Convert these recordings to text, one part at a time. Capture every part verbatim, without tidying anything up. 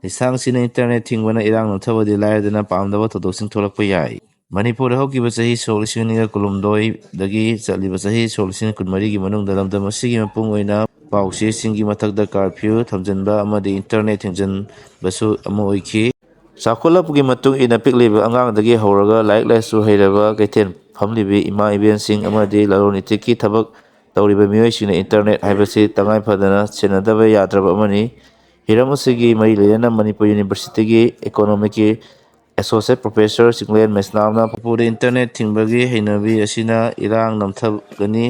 ꯂꯤꯁꯥꯡꯁꯤꯅ internet ꯊꯤꯡꯕꯅ ꯏꯔꯥꯡ ꯅꯝꯊꯕꯗꯤ ꯂꯥꯏꯔꯗꯅ ꯄꯥꯝꯗꯕ ꯊꯧꯗꯣꯛꯁꯤꯡ ꯊꯣꯛꯂꯛꯄ ꯌꯥꯏ꯫ ꯃꯅꯤꯄꯨꯔꯗ ꯍꯧꯈꯤꯕ ꯆꯍꯤ ꯁꯣꯛ ꯂꯤꯁꯤꯡ ꯑꯅꯤꯒ ꯀꯨꯟꯍꯨꯝꯗꯣꯏꯗꯒꯤ ꯆꯠꯂꯤꯕ ꯆꯍꯤ ꯁꯣꯛ ꯂꯤꯁꯤꯡ ꯀꯨꯟꯃꯔꯤꯒꯤ ꯃꯅꯨꯡꯗ ꯂꯝꯗꯝ ꯑꯁꯤꯒꯤ ꯃꯄꯨꯡ ꯑꯣꯏꯅ ꯄꯥꯎꯆꯦꯁꯤꯡꯒꯤ ꯃꯊꯛꯇ ꯀꯥꯔꯐ꯭ꯌꯨ ꯊꯝꯖꯤꯟꯕ ꯑꯃꯗꯤ ꯏꯟꯇꯔꯅꯦꯠ ꯊꯤꯡꯖꯤꯟꯕꯁꯨ ꯑꯃ ꯑꯣꯏꯈꯤ꯫ ꯆꯥꯎꯈꯠꯂꯛꯄꯒꯤ ꯃꯇꯨꯡ ꯏꯟꯅ ꯄꯤꯛꯂꯤꯕ ꯑꯉꯥꯡꯗꯒꯤ ꯍꯧꯔꯒ ꯂꯥꯏꯔꯤꯛ ꯂꯥꯏꯁꯨ ꯍꯩꯔꯕ ꯀꯩꯊꯦꯜ ꯐꯝꯂꯤꯕꯤ ꯏꯃꯥ ꯏꯕꯦꯟꯁꯤꯡ ꯑꯃꯗꯤ ꯂꯂꯣꯟ ꯏꯇꯤꯛꯀꯤ ꯊꯕꯛ ꯇꯧꯔꯤꯕ ꯃꯤꯑꯣꯏꯁꯤꯡꯅ ꯏꯟꯇꯔꯅꯦꯠ ꯍꯥꯏꯕꯁꯤ ꯇꯉꯥꯏ ꯐꯗꯅ ꯁꯦꯟꯅꯗꯕ ꯌꯥꯗ꯭ꯔꯕ ꯑꯃꯅꯤ꯫ ꯍꯤꯔꯝ ꯑꯁꯤꯒꯤ ꯃꯔꯤ ꯂꯩꯅꯅ ꯃꯅꯤꯄꯨꯔ ꯌꯨꯅꯤꯚꯔꯁꯤꯇꯤꯒꯤ ꯏꯀꯣꯅꯣꯃꯤꯛꯀꯤ ꯑꯦꯁꯣꯁꯤꯌꯦꯠ ꯄ꯭ꯔꯣꯐꯦꯁꯔ ꯆꯤꯡꯂꯦꯟ ꯃꯩꯁꯅꯥꯝꯅ ꯃꯅꯤꯄꯨꯔꯗ ꯏꯟꯇꯔꯅꯦꯠ ꯊꯤꯡꯕꯒꯤ ꯍꯩꯅꯕꯤ ꯑꯁꯤꯅ ꯏꯔꯥꯡ ꯅꯝꯊꯒꯅꯤ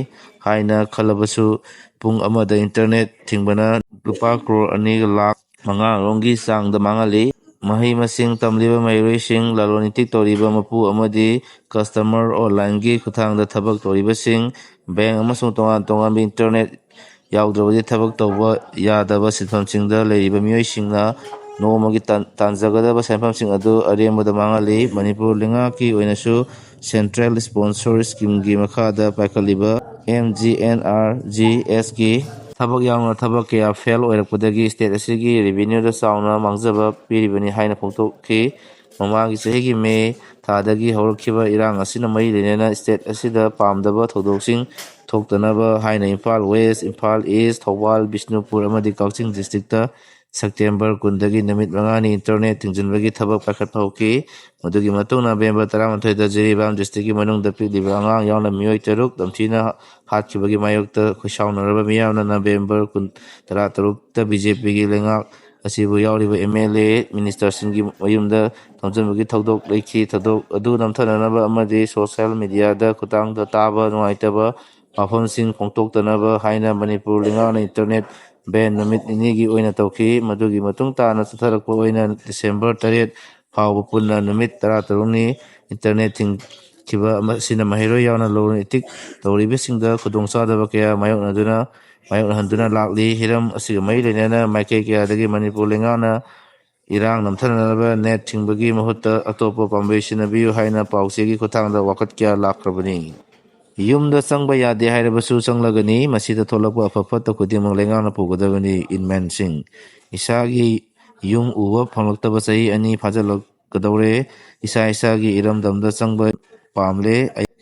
ꯍꯥꯏꯅ ꯈꯜꯂꯕꯁꯨ, ꯄꯨꯡ ꯑꯃꯗ ꯏꯟꯇꯔꯅꯦꯠ ꯊꯤꯡꯕꯅ ꯂꯨꯄꯥ ꯀ꯭ꯔꯣꯔ ꯑꯅꯤꯒ ꯂꯥꯈ ꯃꯉꯥ ꯔꯣꯝꯒꯤ ꯆꯥꯡꯗ ꯃꯥꯡꯍꯜꯂꯤ꯫ ꯃꯍꯩ ꯃꯁꯤꯡ ꯇꯝꯂꯤꯕ ꯃꯍꯩꯔꯣꯏꯁꯤꯡ, ꯂꯂꯣꯟ ꯏꯇꯤꯛ ꯇꯧꯔꯤꯕ ꯃꯄꯨ ꯑꯃꯗꯤ ꯀꯁꯇꯃꯔ ꯑꯣꯟꯂꯥꯏꯟꯒꯤ ꯈꯨꯠꯊꯥꯡꯗ ꯊꯕꯛ ꯇꯧꯔꯤꯕꯁꯤꯡ, ꯕꯦꯡ ꯑꯃꯁꯨꯡ ꯇꯣꯉꯥꯟ ꯇꯣꯉꯥꯟꯕ ꯏꯟꯇꯔꯅꯦꯠ ꯌꯥꯎꯗ꯭ꯔꯕꯗꯤ ꯊꯕꯛ ꯇꯧꯕ ꯌꯥꯗꯕ ꯁꯤꯟꯐꯝꯁꯤꯡꯗ ꯂꯩꯔꯤꯕ ꯃꯤꯑꯣꯏꯁꯤꯡꯅ ꯅꯣꯡꯃꯒꯤ ꯇꯥꯟ-, ꯇꯥꯟꯖꯒꯗꯕ ꯁꯦꯟꯐꯝꯁꯤꯡ ꯑꯗꯨ ꯑꯔꯦꯝꯕꯗ ꯃꯥꯡꯍꯜꯂꯤ꯫ ꯃꯅꯤꯄꯨꯔ ꯂꯩꯉꯥꯛꯀꯤ ꯑꯣꯏꯅꯁꯨ ꯁꯦꯟꯇ꯭ꯔꯦꯜ ꯁ꯭ꯄꯣꯟꯁꯔ ꯁ꯭ꯀꯤꯝꯒꯤ ꯃꯈꯥꯗ ꯄꯥꯏꯈꯠꯂꯤꯕ M G N R G ꯑꯦꯁꯀꯤ ꯊꯕꯛ ꯌꯥꯎꯅ ꯊꯕꯛ ꯀꯌꯥ ꯐꯦꯜ ꯑꯣꯏꯔꯛꯄꯗꯒꯤ ꯁ꯭ꯇꯦꯠ ꯑꯁꯤꯒꯤ ꯔꯦꯚꯤꯅ꯭ꯌꯨꯗ ꯆꯥꯎꯅ ꯃꯥꯡꯖꯕ ꯄꯤꯔꯤꯕꯅꯤ ꯍꯥꯏꯅ ꯐꯣꯡꯗꯣꯛꯈꯤ꯫ ꯃꯃꯥꯡꯒꯤ ꯆꯍꯤꯒꯤ ꯃꯦ ꯊꯥꯗꯒꯤ ꯍꯧꯔꯛꯈꯤꯕ ꯏꯔꯥꯡ ꯑꯁꯤꯅ ꯃꯔꯤ ꯂꯩꯅꯅ ꯁ꯭ꯇꯦꯠ ꯑꯁꯤꯗ ꯄꯥꯝꯗꯕ ꯊꯧꯗꯣꯛꯁꯤꯡ ꯊꯣꯛꯇꯅꯕ ꯍꯥꯏꯅ ꯏꯝꯐꯥꯜ ꯋꯦꯁ, ꯏꯝꯐꯥꯜ ꯏꯁ, ꯊꯧꯕꯥꯜ, ꯕꯤꯁꯅꯨꯄꯨꯔ ꯑꯃꯗꯤ ꯀꯛꯆꯤꯡ ꯗꯤꯁꯇ꯭ꯔꯤꯛꯇ ꯁꯦꯞꯇꯦꯝꯕꯔ ꯀꯨꯟꯗꯒꯤ ꯅꯨꯃꯤꯠ ꯃꯉꯥꯅꯤ ꯏꯟꯇꯔꯅꯦꯠ ꯊꯤꯡꯖꯤꯟꯕꯒꯤ ꯊꯕꯛ ꯄꯥꯏꯈꯠꯄ ꯍꯧꯈꯤ꯫ ꯃꯗꯨꯒꯤ ꯃꯇꯨꯡ ꯅꯕꯦꯝꯕꯔ ꯇꯔꯥꯃꯥꯊꯣꯏꯗ ꯖꯤꯔꯤꯕꯥꯝ ꯗꯤꯁꯇ꯭ꯔꯤꯛꯀꯤ ꯃꯅꯨꯡꯗ ꯄꯤꯛꯂꯤꯕ ꯑꯉꯥꯡ ꯌꯥꯎꯅ ꯃꯤꯑꯣꯏ ꯇꯔꯨꯛ ꯇꯝꯊꯤꯅ ꯍꯥꯠꯈꯤꯕꯒꯤ ꯃꯥꯌꯣꯛꯇ ꯈꯣꯏꯁꯥꯎꯅꯔꯕ ꯃꯤꯌꯥꯝꯅ ꯅꯕꯦꯝꯕꯔ ꯀꯨꯟ, ꯇꯔꯥꯇꯔꯨꯛꯇ ꯕꯤ ꯖꯦ ꯄꯤꯒꯤ ꯂꯩꯉꯥꯛ ꯑꯁꯤꯕꯨ ꯌꯥꯎꯔꯤꯕ ꯑꯦꯝ ꯑꯦꯜ ꯑꯦ, ꯃꯤꯅꯤꯁꯇꯔꯁꯤꯡꯒꯤ ꯃꯌꯨꯝꯗ ꯊꯣꯝꯖꯤꯟꯕꯒꯤ ꯊꯧꯗꯣꯛ ꯂꯩꯈꯤ꯫ ꯊꯧꯗꯣꯛ ꯑꯗꯨ ꯅꯝꯊꯅꯅꯕ ꯑꯃꯗꯤ ꯁꯣꯁꯤꯌꯦꯜ ꯃꯤꯗꯤꯌꯥꯗ ꯈꯨꯠꯊꯥꯡꯗ ꯇꯥꯕ ꯅꯨꯡꯉꯥꯏꯇꯕ ꯋꯥꯐꯝꯁꯤꯡ ꯐꯣꯡꯗꯣꯛꯇꯅꯕ ꯍꯥꯏꯅ ꯃꯅꯤꯄꯨꯔ ꯂꯩꯉꯥꯛꯅ ꯏꯟꯇꯔꯅꯦꯠ ꯕꯦꯟ ꯅꯨꯃꯤꯠ ꯅꯤꯅꯤꯒꯤ ꯑꯣꯏꯅ ꯇꯧꯈꯤ꯫ ꯃꯗꯨꯒꯤ ꯃꯇꯨꯡ ꯇꯥꯅ ꯆꯠꯊꯔꯛꯄ ꯑꯣꯏꯅ ꯗꯤꯁꯦꯝꯕꯔ ꯇꯔꯦꯠ ꯐꯥꯎꯕ ꯄꯨꯟꯅ ꯅꯨꯃꯤꯠ ꯇꯔꯥꯇꯔꯨꯛꯅꯤ ꯏꯟꯇꯔꯅꯦꯠ ꯊꯤꯡꯈꯤꯕ ꯑꯁꯤꯅ ꯃꯍꯩꯔꯣꯏ ꯌꯥꯎꯅ ꯂꯂꯣꯟ ꯏꯇꯤꯛ ꯇꯧꯔꯤꯕꯁꯤꯡꯗ ꯈꯨꯗꯣꯡꯆꯥꯗꯕ ꯀꯌꯥ ꯃꯥꯌꯣꯛꯅꯗꯨꯅ, ꯃꯥꯌꯣꯛꯅꯍꯟꯗꯨꯅ ꯂꯥꯛꯂꯤ꯫ ꯍꯤꯔꯝ ꯑꯁꯤꯒ ꯃꯔꯤ ꯂꯩꯅꯅ ꯃꯥꯏꯀꯩ ꯀꯌꯥꯗꯒꯤ ꯃꯅꯤꯄꯨꯔ ꯂꯩꯉꯥꯛꯅ ꯏꯔꯥꯡ ꯅꯝꯊꯅꯅꯕ ꯅꯦꯠ ꯊꯤꯡꯕꯒꯤ ꯃꯍꯨꯠꯇ ꯑꯇꯣꯞꯄ ꯄꯥꯝꯕꯩ ꯁꯤꯖꯤꯟꯅꯕꯤꯌꯨ ꯍꯥꯏꯅ ꯄꯥꯎꯆꯦꯒꯤ ꯈꯨꯠꯊꯥꯡꯗ ꯋꯥꯀꯠ ꯀꯌꯥ ꯂꯥꯛꯈ꯭ꯔꯕꯅꯤ꯫ ꯌꯨꯝꯗ ꯆꯪꯕ ꯌꯥꯗꯦ ꯍꯥꯏꯔꯕꯁꯨ ꯆꯪꯂꯒꯅꯤ꯫ ꯃꯁꯤꯗ ꯊꯣꯛꯂꯛꯄ ꯑꯐ ꯐꯠꯇ ꯈꯨꯗꯤꯡꯃꯛ ꯂꯩꯉꯥꯛꯅ ꯄꯨꯒꯗꯕꯅꯤ꯫ ꯏꯟꯃꯦꯟꯁꯤꯡ ꯏꯁꯥꯒꯤ ꯌꯨꯝ ꯎꯕ ꯐꯪꯂꯛꯇꯕ ꯆꯍꯤ ꯑꯅꯤ ꯐꯥꯖꯤꯜꯂꯛꯀꯗꯧꯔꯦ꯫ ꯏꯁꯥ ꯏꯁꯥꯒꯤ ꯏꯔꯝꯗꯝꯗ ꯆꯪꯕ ꯄꯥꯝꯂꯦ꯫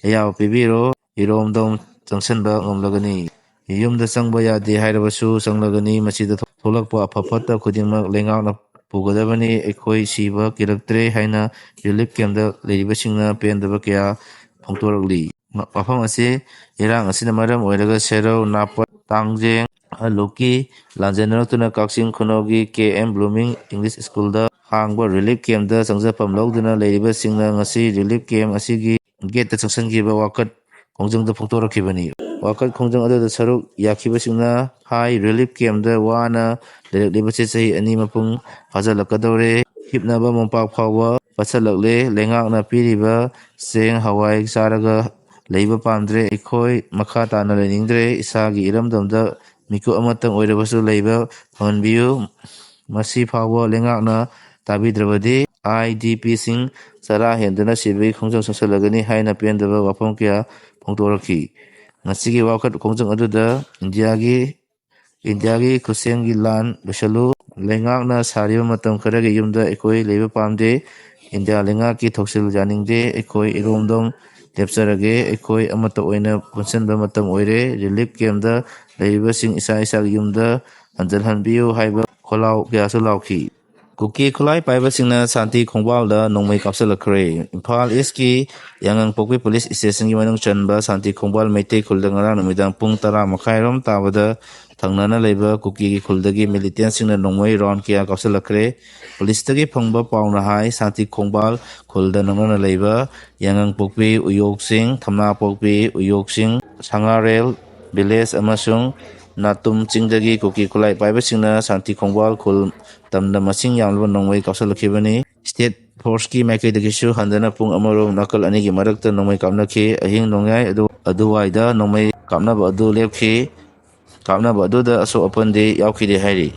ꯑꯌꯥꯕ ꯄꯤꯕꯤꯔꯣ꯫ ꯏꯔꯣꯝꯗꯣꯝ ꯆꯪꯁꯤꯟꯕ ꯉꯝꯂꯒꯅꯤ꯫ ꯌꯨꯝꯗ ꯆꯪꯕ ꯌꯥꯗꯦ ꯍꯥꯏꯔꯕꯁꯨ ꯆꯪꯂꯒꯅꯤ꯫ ꯃꯁꯤꯗ ꯊꯣꯛꯂꯛꯄ ꯑꯐ ꯐꯠꯇ ꯈꯨꯗꯤꯡꯃꯛ ꯂꯩꯉꯥꯛꯅ ꯄꯨꯒꯗꯕꯅꯤ꯫ ꯑꯩꯈꯣꯏ ꯁꯤꯕ ꯀꯤꯔꯛꯇ꯭ꯔꯦ ꯍꯥꯏꯅ ꯔꯤꯂꯤꯐ ꯀꯦꯝꯗ ꯂꯩꯔꯤꯕꯁꯤꯡꯅ ꯄꯦꯟꯗꯕ ꯀꯌꯥ ꯐꯣꯡꯗꯣꯔꯛꯂꯤ꯫ ꯃ-, ꯃꯐꯝ ꯑꯁꯤ ꯏꯔꯥꯡ ꯑꯁꯤꯅ ꯃꯔꯝ ꯑꯣꯏꯔꯒ ꯁꯦꯔꯧ, ꯅꯥꯄꯠ, ꯇꯥꯡꯖꯦꯡ, ꯂꯨꯀꯤ ꯂꯥꯟꯖꯦꯟꯅꯔꯛꯇꯨꯅ ꯀꯛꯆꯤꯡ ꯈꯨꯅꯧꯒꯤ ꯀꯦ ꯑꯦꯝ ꯕ꯭ꯂꯨꯃꯤꯡ ꯏꯪꯂꯤꯁ ꯁ꯭ꯀꯨꯜꯗ ꯍꯥꯡꯕ ꯔꯤꯂꯤꯐ ꯀꯦꯝꯗ ꯆꯪꯖꯐꯝ ꯂꯧꯗꯨꯅ ꯂꯩꯔꯤꯕꯁꯤꯡꯅ ꯉꯁꯤ ꯔꯤꯂꯤꯐ ꯀꯦꯝ ꯑꯁꯤꯒꯤ ꯒꯦꯠꯇ ꯆꯪꯁꯤꯟꯈꯤꯕ ꯋꯥꯀꯠ ꯈꯣꯡꯖꯪꯗ ꯐꯣꯡꯗꯣꯔꯛꯈꯤꯕꯅꯤ꯫ ꯋꯥꯀꯠ ꯈꯣꯡꯖꯪ ꯑꯗꯨꯗ ꯁꯔꯨꯛ ꯌꯥꯈꯤꯕꯁꯤꯡꯅ ꯍꯥꯏ, ꯔꯤꯂꯤꯐ ꯀꯦꯝꯗ ꯋꯥꯅ ꯂꯩꯔꯛꯂꯤꯕꯁꯤ ꯆꯍꯤ ꯑꯅꯤ ꯃꯄꯨꯡ ꯐꯥꯖꯤꯜꯂꯛꯀꯗꯧꯔꯦ꯫ ꯍꯤꯞꯅꯕ ꯃꯣꯝꯄꯥꯛ ꯐꯥꯎꯕ ꯄꯠꯁꯤꯜꯂꯛꯂꯦ꯫ ꯂꯩꯉꯥꯛꯅ ꯄꯤꯔꯤꯕ ꯆꯦꯡ ꯍꯋꯥꯏ ꯆꯥꯔꯒ ꯂꯩꯕ ꯄꯥꯝꯗ꯭ꯔꯦ꯫ ꯑꯩꯈꯣꯏ ꯃꯈꯥ ꯇꯥꯅ ꯂꯩꯅꯤꯡꯗ꯭ꯔꯦ꯫ ꯏꯁꯥꯒꯤ ꯏꯔꯝꯗꯝꯗ ꯃꯤꯀꯨꯞ ꯑꯃꯇꯪ ꯑꯣꯏꯔꯕꯁꯨ ꯂꯩꯕ ꯐꯪꯍꯟꯕꯤꯌꯨ꯫ ꯃꯁꯤ ꯐꯥꯎꯕ ꯂꯩꯉꯥꯛꯅ ꯇꯥꯕꯤꯗ꯭ꯔꯕꯗꯤ ꯑꯥꯏ ꯗꯤ ꯄꯤꯁꯤꯡ ꯆꯔꯥ ꯍꯦꯟꯗꯨꯅ ꯁꯤꯕꯒꯤ ꯈꯣꯡꯖꯪ ꯆꯪꯁꯤꯜꯂꯒꯅꯤ ꯍꯥꯏꯅ ꯄꯦꯟꯗꯕ ꯋꯥꯐꯝ ꯀꯌꯥ ꯐꯣꯡꯗꯣꯔꯛꯈꯤ꯫ ꯉꯁꯤꯒꯤ ꯋꯥꯀꯠ ꯈꯣꯡꯖꯪ ꯑꯗꯨꯗ ꯏꯟꯗꯤꯌꯥꯒꯤ, ꯏꯟꯗꯤꯌꯥꯒꯤ ꯈꯨꯠꯁꯦꯝꯒꯤ ꯂꯥꯟ ꯂꯣꯏꯁꯤꯜꯂꯨ꯫ ꯂꯩꯉꯥꯛꯅ ꯁꯥꯔꯤꯕ ꯃꯇꯝ ꯈꯔꯒꯤ ꯌꯨꯝꯗ ꯑꯩꯈꯣꯏ ꯂꯩꯕ ꯄꯥꯝꯗꯦ꯫ ꯏꯟꯗꯤꯌꯥ ꯂꯩꯉꯥꯛꯀꯤ ꯊꯧꯁꯤꯜ ꯌꯥꯅꯤꯡꯗꯦ꯫ ꯑꯩꯈꯣꯏ ꯏꯔꯣꯝꯗꯣꯝ ꯂꯦꯞꯆꯔꯒꯦ꯫ ꯑꯩꯈꯣꯏ ꯑꯃꯠꯇ ꯑꯣꯏꯅ ꯄꯨꯟꯁꯤꯟꯕ ꯃꯇꯝ ꯑꯣꯏꯔꯦ꯫ ꯔꯤꯂꯤꯐ ꯀꯦꯝꯗ ꯂꯩꯔꯤꯕꯁꯤꯡ ꯏꯁꯥ ꯏꯁꯥꯒꯤ ꯌꯨꯝꯗ ꯍꯟꯖꯤꯜꯍꯟꯕꯤꯌꯨ ꯍꯥꯏꯕ ꯈꯣꯜꯂꯥꯎ ꯀꯌꯥꯁꯨ ꯂꯥꯎꯈꯤ꯫ ꯀꯨꯀꯤ ꯈꯨꯠꯂꯥꯏ ꯄꯥꯏꯕꯁꯤꯡꯅ ꯁꯥꯟꯇꯤ ꯈꯣꯡꯕꯥꯜꯗ ꯅꯣꯡꯃꯩ ꯀꯥꯞꯁꯤꯜꯂꯛꯈ꯭ꯔꯦ꯫ ꯏꯝꯐꯥꯜ ꯏꯁꯀꯤ ꯌꯥꯉꯪꯄꯣꯛꯄꯤ ꯄꯨꯂꯤꯁ ꯁ꯭ꯇꯦꯁꯟꯒꯤ ꯃꯅꯨꯡ ꯆꯟꯕ ꯁꯥꯟꯇꯤ ꯈꯣꯡꯕꯥꯜ ꯃꯩꯇꯩ ꯈꯨꯜꯗ ꯉꯔꯥꯡ ꯅꯨꯃꯤꯗꯥꯡ ꯄꯨꯡ ꯇꯔꯥ ꯃꯈꯥꯏꯔꯣꯝ ꯇꯥꯕꯗ ꯊꯪꯅꯅ ꯂꯩꯕ ꯀꯨꯀꯤꯒꯤ ꯈꯨꯜꯗꯒꯤ ꯃꯤꯂꯤꯇꯦꯟꯁꯤꯡꯅ ꯅꯣꯡꯃꯩ ꯔꯥꯎꯟ ꯀꯌꯥ ꯀꯥꯞꯁꯤꯜꯂꯛꯈ꯭ꯔꯦ꯫ ꯄꯨꯂꯤꯁꯇꯒꯤ ꯐꯪꯕ ꯄꯥꯎꯅ ꯍꯥꯏ, ꯁꯥꯟꯇꯤ ꯈꯣꯡꯕꯥꯜ ꯈꯨꯜꯗ ꯅꯛꯅꯅ ꯂꯩꯕ ꯌꯥꯉꯪꯄꯣꯛꯄꯤ ꯎꯌꯣꯛꯁꯤꯡ, ꯊꯝꯅꯥꯄꯣꯛꯄꯤ ꯎꯌꯣꯛꯁꯤꯡ, ꯁꯉꯥꯔꯦꯜ ꯚꯤꯂꯦꯖ ꯑꯃꯁꯨꯡ ꯅꯥꯇꯨꯝ ꯆꯤꯡꯗꯒꯤ ꯀꯨꯀꯤ ꯈꯨꯠꯂꯥꯏ ꯄꯥꯏꯕꯁꯤꯡꯅ ꯁꯥꯟꯇꯤ ꯈꯣꯡꯕꯥꯜ ꯈꯨꯜ ꯇꯝꯗ ꯃꯁꯤꯡ ꯌꯥꯝꯂꯕ ꯅꯣꯡꯃꯩ ꯀꯥꯞꯁꯤꯜꯂꯛꯈꯤꯕꯅꯤ꯫ ꯁ꯭ꯇꯦꯠ ꯐꯣꯔꯁꯀꯤ ꯃꯥꯏꯀꯩꯗꯒꯤꯁꯨ ꯍꯟꯗꯅ ꯄꯨꯡ ꯑꯃꯔꯣꯝ ꯅꯥꯀꯜ ꯑꯅꯤꯒꯤ ꯃꯔꯛꯇ ꯅꯣꯡꯃꯩ ꯀꯥꯞꯅꯈꯤ꯫ ꯑꯍꯤꯡ ꯅꯣꯡꯌꯥꯏ ꯑꯗꯨ, ꯑꯗꯨꯋꯥꯏꯗ ꯅꯣꯡꯃꯩ ꯀꯥꯞꯅꯕ ꯑꯗꯨ ꯂꯦꯞꯈꯤ꯫ ꯀꯥꯞꯅꯕ ꯑꯗꯨꯗ ꯑꯁꯣꯛ ꯑꯄꯟꯗꯤ ꯌꯥꯎꯈꯤꯗꯦ ꯍꯥꯏꯔꯤ꯫